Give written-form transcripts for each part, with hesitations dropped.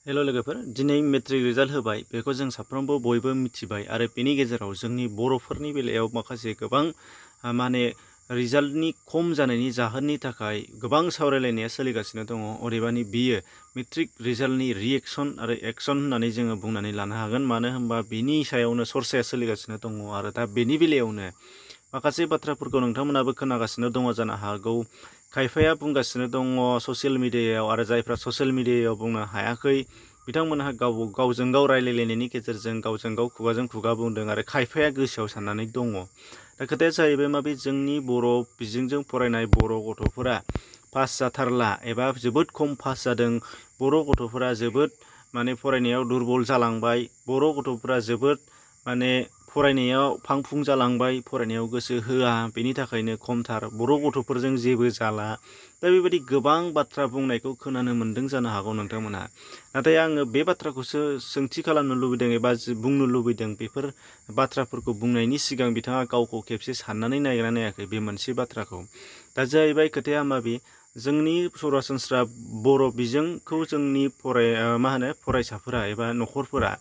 हेल' लोगोफोर, दिनै matric result होबाय। बेखौ जों साफ्रोमबो बयबो मिथिबाय आरो बेनि गेजेराव जोंनि बर'फोरनि बेलायाव माखासे गोबां माने रिजाल्टनि खम जानायनि जाहोननि थाखाय गोबां सावरायलायनाया सोलिगासिनो दङ। अदेबानि बियो मेट्रिक रिजाल्टनि रिएक्सन आरो एक्सन होननानै जोङो बुंनानै लानो हागोन। मानो होनबा बिनि सायावनो चर्चाया सोलिगासिनो दङ आरो दा बेनि बेलायावनो माखासे बाथ्राफोरखौ नोंथांमोनाबो खोनागासिनो दङ जानो हागौ। खायफाया बुंगासिनो दङ ससियेल मिडियायाव आरो जायफ्रा ससियेल मिडियायाव बुंनो हायाखै बिथांमोनहा गावजों गाव रायलायलायनायनि गेजेरजों गावजों गाव खुगाजों खुगा बुंदों आरो खायफाया गोसोआव साननानै दङ। दा खोथाया जाहैबाय माबे जोंनि बर' बिजोंजों फरायनाय बर' गथ'फोरा पास जाथारला एबा जोबोद खम पास जादों। बर' गथ'फोरा जोबोद फरायनायाव दुरबल जालांबाय। बर' गथ'फोरा जोबोद फरायनायाव फांफुं जालांबाय, फरायनायाव गोसो होआ, बेनि थाखायनो खमथार, बर' गथ'फोरजों जेबो जाला। दा बेबायदि गोबां बाथ्रा बुंनायखौ खोनानो मोन्दों जानो हागौ नोंथांमोनहा। नाथाय आङो बे बाथ्राखौसो सोंथि खालामनो लुबैदों एबा बुंनो लुबैदों। बेफोर बाथ्राफोरखौ बुंनायनि सिगां बिथाङा गावखौ खेबसे साननानै नायग्रा नायाखै बे मोनसे बाथ्राखौ। दा जाहैबाय खोथाया माबे जोंनि सरासनस्रा बर' बिजोंखौ जोंनि फरायसाफोरा एबा न'खरफोरा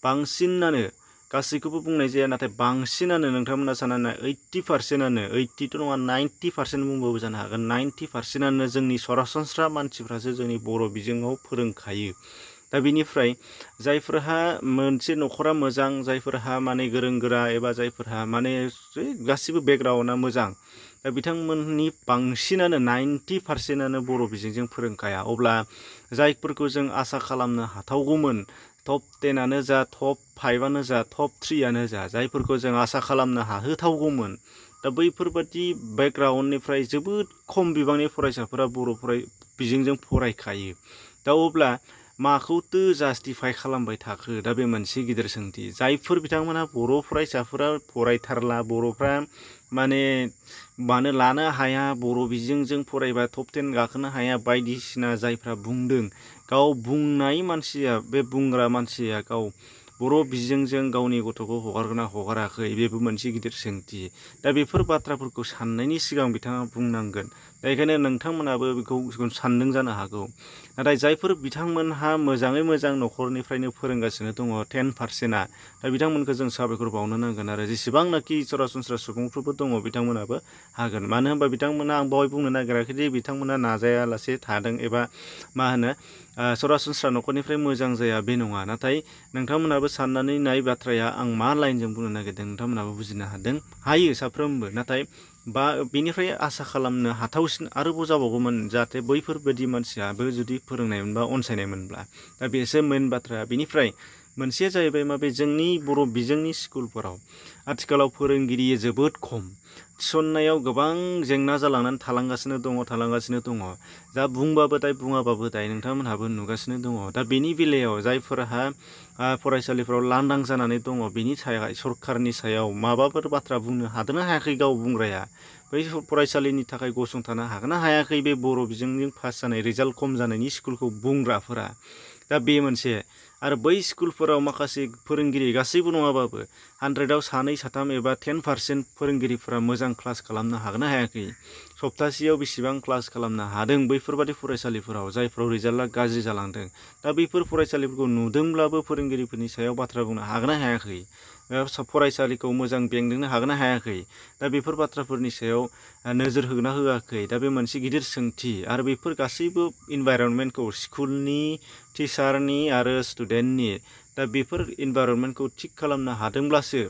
बांसिनानो, गासैखौबो बुंनाय जाया नाथाय बांसिनानो नोंथांमोना सानना 80%आनो, 80थ' नङा 90% बुंबाबो जानो हागोन, 90%आनो जोंनि सरासनस्रा मानसिफ्रासो जोंनि बर' बिजोङाव फोरोंखायो। दा बेनिफ्राय जायफोरहा मोनसे न'खरा मोजां, जायफोरहा गोरों गोरा एबा जायफोरहा गासिबो बेकग्राउन्डआ मोजां, दा बिथांमोननि बांसिनानो 90%आनो बर' बिजोंजों फोरोंखाया। अब्ला जायफोरखौ जों आसा खालामनो हाथावगौमोन, टप 10आनो जा, टप 5आनो जा, टप 3आनो जा, जायफोरखौ जों आसा खालामनो हाहोथावगौमोन, दा बैफोरबादि बेकग्राउन्डनिफ्राय जोबोद खम बिबांनि फरायसाफोरा बर' बिजोंजों फरायखायो। दा अब्ला माखौथो जास्टिफाइ खालामबाय थाखो? दा बे मोनसे गिदिर सोंथि। जायफोर बिथांमोनहा बर' फरायसाफोरा फरायथारला, बर'फ्रा मानो लानो हाया, बर' बिजोंजों फरायबा टप 10 गाखोनो हाया बायदिसिना जायफ्रा बुंदों, गाव बुंनाय मानसिया, बे बुंग्रा मानसिया गाव बर' बिजोंजों गावनि गथ'खौ हगारगोना हगाराखै, बेबो मोनसे गिदिर सोंथि। दा बेफोर बाथ्राफोरखौ साननायनि सिगां बिथाङा बुंनांगोन। दा बेखायनो नोंथांमोनाबो बेखौ सानदों जानो हागौ। नाथाय जायफोर बिथांमोनहा मोजाङै मोजां न'खरनिफ्रायनो फोरोंगासिनो दङ 10%आ, दा बिथांमोनखौ जों साबायखर बावनो नांगोन। आरो जेसेबांनाखि सरासनस्रा सुबुंफोरबो दङ बिथांमोनाबो हागोन। मानो होनबा बिथांमोना, आं बावै बुंनो नागिराखै दि बिथांमोना नाजायालासे थादों एबा सरासनस्रा न'खरनिफ्राय मोजां जाया, बे नङा। नाथाय नोंथांमोनाबो साननानै नाय बाथ्राया आं मा लाइनजों बुंनो नागिरदों नोंथांमोनाबो बुजिनो हादों। हायो साफ्रोमबो, नाथाय बेनिफ्राय आसा खालामनो हाथावसिन आरोबाव जाबावगौमोन, जाहाथे बैफोरबायदि मानसियाबो जुदि फोरोंनाय मोनबा, अनसायनाय मोनब्ला। दा बेसो मेन बाथ्रा। बेनिफ्राय मोनसेया जाहैबाय जोंनि बर' बिजोंनि स्कुलफोराव आथिखालाव फोरोंगिरि जोबोद खम। थिसननायाव गोबां जेंना जालांनानै थालांगासिनो दङ। दा बुंबाबो दाय, बुङाबाबो दाय, नोंथांमोनहाबो नुगासिनो दङ। दा बेनि बेलायाव जायफोरहा फरायसालिफोराव लांदां जानानै दङ, बेनि सायाव सरखारनि सायाव माबाफोर बाथ्रा बुंनो हादोंना हायाखै गाव बुंग्राया? बै फरायसालिनि थाखाय गसंथानो हागोन ना हायाखै बे बर' बिजोंजों पास जानाय, रिजाल्ट खम जानायनि स्कुलखौ बुंग्राफोरा? दा बे मोनसे। आरो बै स्कुलफोराव माखासे फोरोंगिरि, गासैबो नङाबाबो 100आव 2, 3 एबा 10% फोरोंगिरिफोरा मोजां क्लास खालामनो हागोन ना हायाखै? सप्तासेयाव बेसेबां क्लास खालामनो हादों बैफोरबादि फरायसालिफोराव जायफोराव रिजाल्टआ गाज्रि जालांदों? दा बैफोर फरायसालिफोरखौ नुदोंब्लाबो फोरोंगिरिफोरनि सायाव बाथ्रा बुंनो हागोन ना हायाखै? फरायसालिखौ मोजां बेंनो हागोन ना हायाखै? दा बेफोर बाथ्राफोरनि सायाव नोजोर होना होआखै। दा बे मोनसे गिदिर सोंथि। आरो बेफोर गासैबो इनभाइरनमेन्टखौ, स्कुलनि, टिचारनि आरो स्टुडेन्टनि, दा बेफोर इनभाइरनमेन्टखौ थिग खालामनो हादोंब्लासो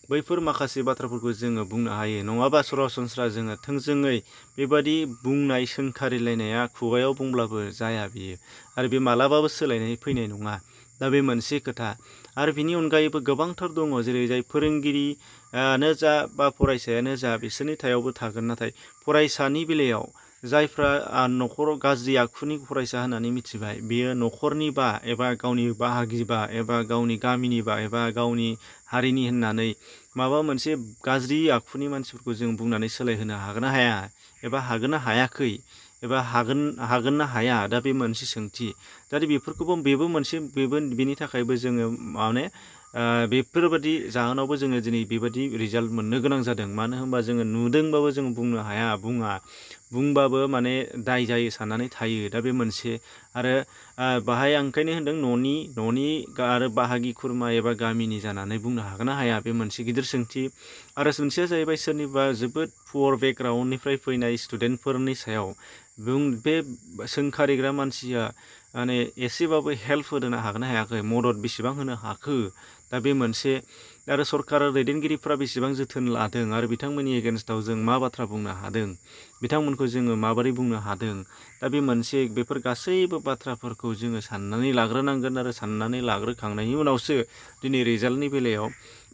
बैफोर माखासे बाथ्राफोरखौ जोङो बुंनो हायो। नङाबा सरासनस्रा जोङो थोंजोङै बेबादि बुंनाय, सोंखारिलायनाया खुगायाव बुंब्लाबो जाया बियो। आरो बे मालाबाबो सोलायनाय फैनाय नङा। दा बे मोनसे खोथा। आरो बिनि अनगायैबो गोबांथार दङ, जेरै जाय फोरोंगिरियानो जा बा फरायसायानो जा, बिसोरनि थायावबो थागोन। नाथाय फरायसानि बेलायाव जायफ्रा न'खराव गाज्रि आखुनि फरायसा होननानै मिथिबाय, बियो न'खरनिबा एबा गावनि बाहागिबा एबा गावनि गामिनिबा एबा गावनि हारिनि होननानै माबा मोनसे गाज्रि आखुनि मानसिफोरखौ जों बुंनानै सोलायहोनो हागोन ना हाया? एबा हागोन ना हायाखै? एबा हागोन ना हाया? दा बे मोनसे सोंथि। दा बेफोरखौबो बेनि थाखायबो जोङो बेफोरबायदि जाहोनावबो जोङो दिनै बेबायदि रिजाल्ट मोननो गोनां जादों। मानो होनबा जोङो नुदोंबाबो जों बुंनो हाया, बुंबाबो माने दाय जायो साननानै थायो। दा बे मोनसे आरो बाहाय आं ओंखायनो होनदों न'नि आरो बाहागि खुरमा एबा गामिनि जानानै बुंनो हागोन ना हाया, बे मोनसे गिदिर सोंथि। आरो मोनसेया जाहैबाय सोरनिबा जोबोद पुवर बेकग्राउन्डनिफ्राय फैनाय स्टुडेन्टफोरनि सायाव बे सोंखारिग्रा मानसिया माने एसेबाबो हेल्प होनो हागोन ना हायाखै, मदद बेसेबां होनो हाखो। दा बे मोनसे आरो सरकार दैदेनगिरिफ्रा बेसेबां जोथोन लादों आरो बिथांमोननि एगेन्स्टआव जों मा बाथ्रा बुंनो हादों, बिथांमोनखौ जोङो माबोरै बुंनो हादों। दा बे मोनसे बेफोर गासैबो बाथ्राफोरखौ जोङो साननानै लाग्रोनांगोन आरो साननानै लाग्रोखांनायनि उनावसो दिनै रिजाल्टनि बेलायाव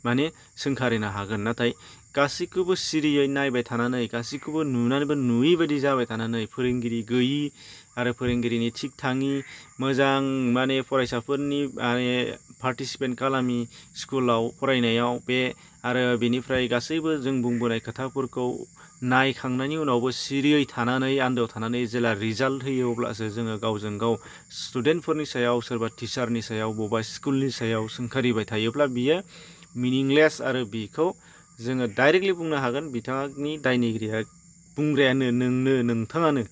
माने सोंखारिनो हागोन। नाथाय गासैखौबो सिरियै नायबाय थानानै, गासैखौबो नुनानैबो नुयै बायदि जाबाय थानानै, फोरोंगिरि गैयि आरो फोरोंगिरिनि थिग थाङि, मोजां माने फरायसाफोरनि माने पार्टिसिपेट खालामि स्कुलाव फरायनायाव बे आरो बेनिफ्राय गासैबो जों बुंबोनाय खोथाफोरखौ नायखांनायनि उनावबो सिरियै थानानै आन्दोआव थानानै जेला रिजाल्ट होयो अब्लासो जोङो गावजों गाव स्टुडेन्टफोरनि सायाव, सोरबा टिचारनि सायाव, बबेबा स्कुलनि सायाव सोंखारिबाय थायोब्ला बियो मिनिंलेस आरो बेखौ जोङो डाइरेक्टलि बुंनो हागोन बिथांनि दायनिगिरिया बुंग्रायानो नोंथाङानो।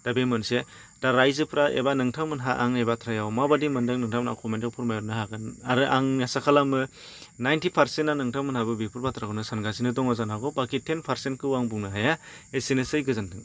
दा बे मोनसे। दा रायजोफ्रा एबा नोंथांमोनहा आंनि बाथ्रायाव माबादि मोनदों नोंथांमोनहा कमेन्टआव फोरमायहरनो हागोन। आरो आं आसा खालामो 90%आ नोंथांमोनहाबो बेफोर बाथ्राखौनो सानगासिनो दङ जानो हागौ। बाखि 10%खौ आं बुंनो हाया। एसेनोसै, गोजोन्थों।